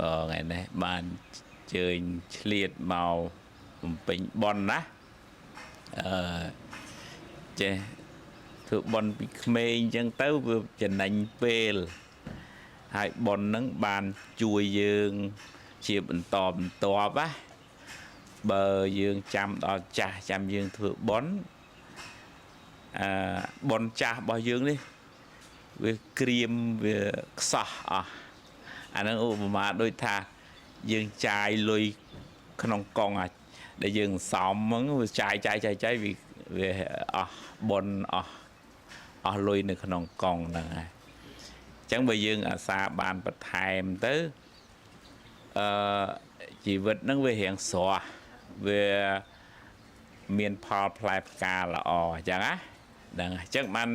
ថ្ងៃនេះបានជើញឆ្លៀតមកបំពេញបុណ្យណាអឺចេះធ្វើបុណ្យពីក្មេងអញ្ចឹងទៅវាចំណេញពេលហើយបុណ្យហ្នឹងបានជួយយើងជាបន្តបន្ទាប់ណាបើយើងចាំដល់ចាស់ចាំយើងធ្វើបុណ្យអឺបុណ្យចាស់របស់យើងនេះវាក្រៀមវាខ្សោះអស់អាហ្នឹងឧបមាដូចថាយើងចាយលុយក្នុងកងអាដែលយើងសំហ្នឹងវាចាយចាយចាយចាយវាវាអស់បុណ្យអស់អស់លុយនៅក្នុងកងហ្នឹងហើយអញ្ចឹងបើយើងអាសាបានបន្ថែមទៅអឺជីវិតហ្នឹងវារៀងស្រស់វាមានផលផ្លែផ្កាល្អអញ្ចឹងណាហ្នឹងអញ្ចឹងបាន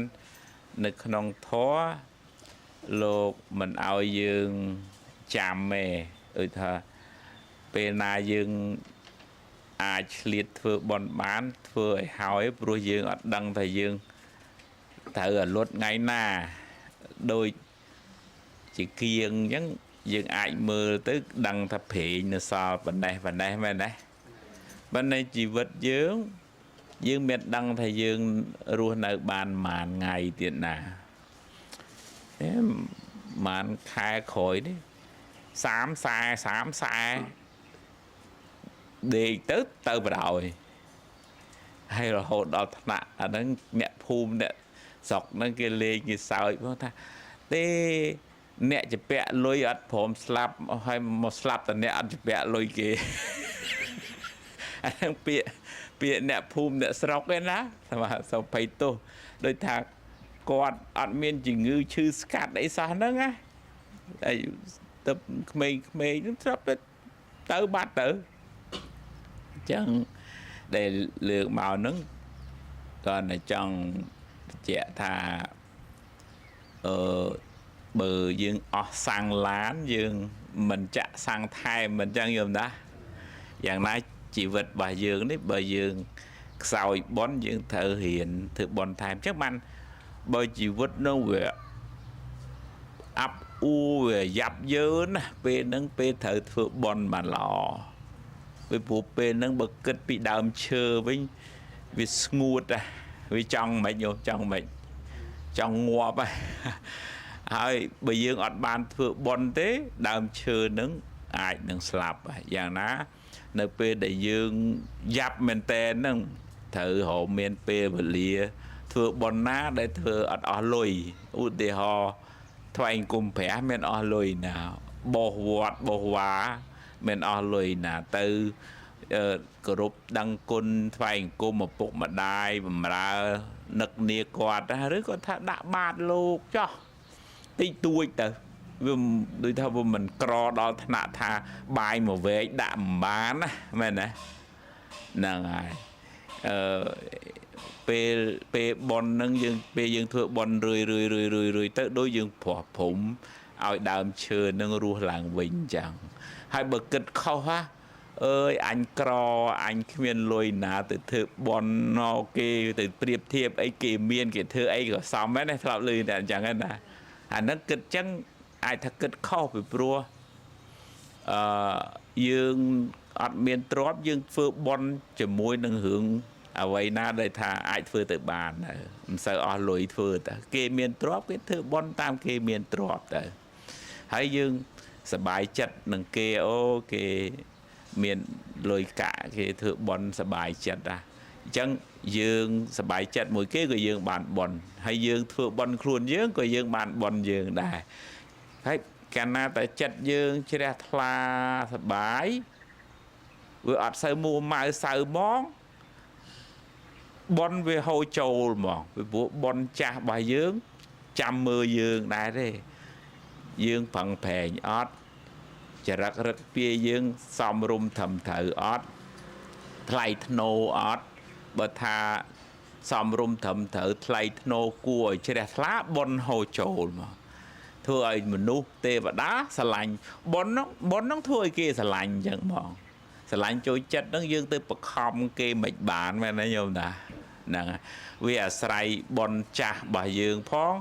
នៅក្នុងធម៌លោកមិនឲ្យយើងចាំទេដូចថាពេលណាយើងអាចឆ្លៀតធ្វើបុណ្យបានធ្វើឲ្យហើយព្រោះយើងអត់ដឹងថាយើងត្រូវអាលុតថ្ងៃណាដូចជាគៀងអញ្ចឹងយើងអាចមើលទៅដឹងថាប្រេងនៅសល់ប៉ុណ្ណេះប៉ុណ្ណេះមែនទេប៉ុន្តែជីវិតយើងយើងមានដឹងថាយើងរស់នៅបានប៉ុន្មានថ្ងៃទៀតណាអេប៉ុន្មានខែក្រោយនេះ30 40 30 40ដេកទៅទៅបដ ாய் ហើយរហូតដល់ថ្នាក់អាហ្នឹងអ្នកភូមិអ្នកស្រុកហ្នឹងគេលេងគេសើចផងថាទេអ្នកជពាក់លុយអត់ព្រមស្លាប់ហើយមកស្លាប់តែអ្នកអត់ជពាក់លុយគេអាហ្នឹងពាក្យពាក្យអ្នកភូមិអ្នកស្រុកឯណាសម្រាប់សូមភ័យទោសដូចថាគាត់អត់មានជំងឺឈឺស្កាត់អីសោះហ្នឹងណាហើយទៅក្មេងៗហ្នឹងស្រាប់ទៅទៅបាត់ទៅអញ្ចឹងដែលលើកមកហ្នឹងគាត់តែចង់បញ្ជាក់ថាអឺបើយើងអស់សាំងឡានយើងមិនចាក់សាំងថែមមិនចឹងយល់ណាយ៉ាងណាជីវិតរបស់យើងនេះបើយើងខ្សោយបុណ្យយើងត្រូវរៀនធ្វើបុណ្យថែមចឹងបានបើជីវិតនោះវាអាប់អួរវាយ៉ាប់យឺនណាពេលហ្នឹងពេលត្រូវធ្វើបុណ្យបានល្អពីព្រោះពេលហ្នឹងបើគិតពីដើមឈើវិញវាស្ងួតណាវាចង់មិនយោចង់មិនចង់ងាប់ហើយបើយើងអត់បានធ្វើបុណ្យទេដើមឈើហ្នឹងអាចនឹងស្លាប់យ៉ាងណានៅពេលដែលយើងយ៉ាប់មែនតែនហ្នឹងត្រូវរកមានពេលវេលាធ្វើបុណ្យណាដែលធ្វើអត់អស់លុយឧទាហរណ៍ថ្វាយគុំព្រះមានអស់លុយណាបោះវត្តបោះវាមានអស់លុយណាទៅគោរពដឹងគុណថ្វាយអង្គមឪពុកម្ដាយបំរើនឹកនាគាត់ឬក៏ថាដាក់បាតលោកចោះតិចតួចទៅវាដូចថាវាមិនក្រដល់ថ្នាក់ថាបាយមួយវែកដាក់មិនបានណាមែនទេហ្នឹងហើយអឺពេលពេលប៉ុនហ្នឹងយើងពេលយើងធ្វើប៉ុនរឿយរឿយរឿយរឿយរឿយទៅដូចយើងប្រោះព្រំឲ្យដើមឈើនឹងរស់ឡើងវិញអញ្ចឹងហើយបើគិតខុសហ่ะអើយអញក្រអញគ្មានលុយណាទៅធ្វើប៉ុនណគេទៅប្រៀបធៀបអីគេមានគេធ្វើអីក៏សមដែរណាធ្លាប់ឮតែអញ្ចឹងណាអាហ្នឹងគិតចឹងអាចថាគិតខុសពីព្រោះអឺយើងអត់មានទ្រព្យយើងធ្វើប៉ុនជាមួយនឹងរឿងអ្វីណាដែលថាអាចធ្វើទៅបានទៅមិនសូវអស់លុយធ្វើទៅគេមានទ្រព្យគេធ្វើប៉ុនតាមគេមានទ្រព្យទៅហើយយើងសบายចិត្តនឹងគេអូគេមានលុយកាក់គេធ្វើប៉ុនសบายចិត្តណាអញ្ចឹងយើងសบายចិត្តមួយគេក៏យើងបានប៉ុនហើយយើងធ្វើប៉ុនខ្លួនយើងក៏យើងបានប៉ុនយើងដែរហើយកាលណាតែចិត្តយើងជ្រះថ្លាសบายវាអត់សូវមួម៉ៅសៅហ្មងប៉ុនវាហូរចូលហ្មងពីព្រោះប៉ុនចាស់របស់យើងចាំមើលយើងដែរទេយើងប្រឹងប្រែងអត់ចរិតរឹកពាយើងសំរុំត្រឹមត្រូវអត់ថ្លៃធ្នូអត់បើថាសំរុំត្រឹមត្រូវថ្លៃធ្នូគួរឲ្យជ្រះថ្លាប៉ុនហូរចូលមកធ្វើឲ្យមនុស្សទេវតាស្រឡាញ់ប៉ុនហ្នឹងប៉ុនហ្នឹងធ្វើឲ្យគេស្រឡាញ់អញ្ចឹងហ្មងស្រឡាញ់ចូលចិត្តហ្នឹងយើងទៅបខំគេមិនបានមែនទេញោមតាហ្នឹងវាអាស្រ័យប៉ុនចាស់របស់យើងផង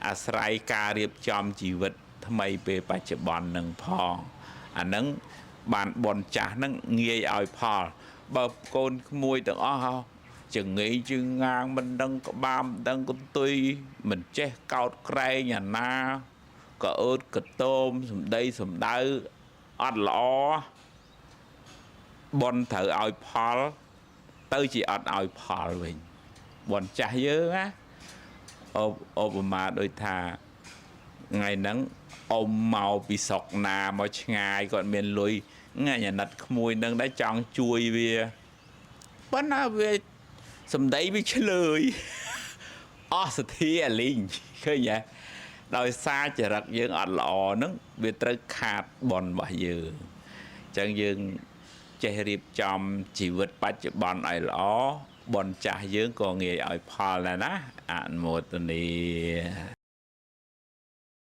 អាស្រ័យការរៀបចំជីវិតថ្មីពេលបច្ចុប្បន្ននឹងផង អាហ្នឹងបានបនចាស់ហ្នឹងងាយឲ្យផលបើកូនក្មួយទាំងអស់ចងេជើងងាងមិនដឹងក្បាលមិនដឹងកន្ទុយមិនចេះកោតក្រែងអាណាក៏អើតកតោមសំដីសំដៅអត់ល្អបនត្រូវឲ្យផលទៅជាអត់ឲ្យផលវិញបនចាស់យើងណាឧបមាដូចថាថ្ងៃហ្នឹងអ៊ំមកពីស្រុកណាមកឆ្ងាយគាត់មានលុយថ្ងៃអាណិតក្មួយនឹងដែរចង់ជួយវាប៉ុន្តែវាសំដីវាឆ្លើយអស់សទ្ធាអាលីងឃើញទេដោយសារចរិតយើងអត់ល្អហ្នឹងវាត្រូវខាតបនរបស់យើងអញ្ចឹងយើងចេះរៀបចំជីវិតបច្ចុប្បន្នឲ្យល្អបនចាស់យើងក៏ងាយឲ្យផលដែរណាអនុមោទនា។